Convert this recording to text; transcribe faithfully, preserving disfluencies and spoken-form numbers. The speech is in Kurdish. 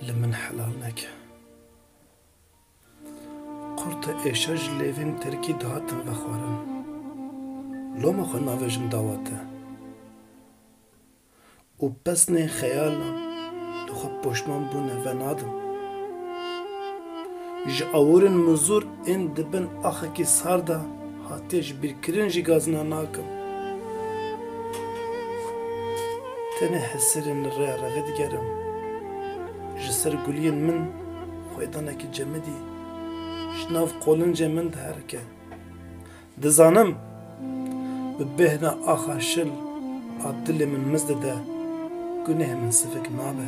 Li min helal neke. Qurta êşa ji lêvên terkî dihatin vexwarin. Loma xwe navêjim dawa te. Û pesnên xeyalan li xwe poşman bûne venadim. Ji awirên mizûr ên di bin axekî sar de hatiye ji bîrkirin jî gazina nakim. Tenê hesirên li rêya revê digerim. Ji ser guliyên min xwêdanekî cemidî ji nav qolincên min diherike. Dizanim, bi bêhna axa şil a dilê min miz dide, guneh min sivik nabe.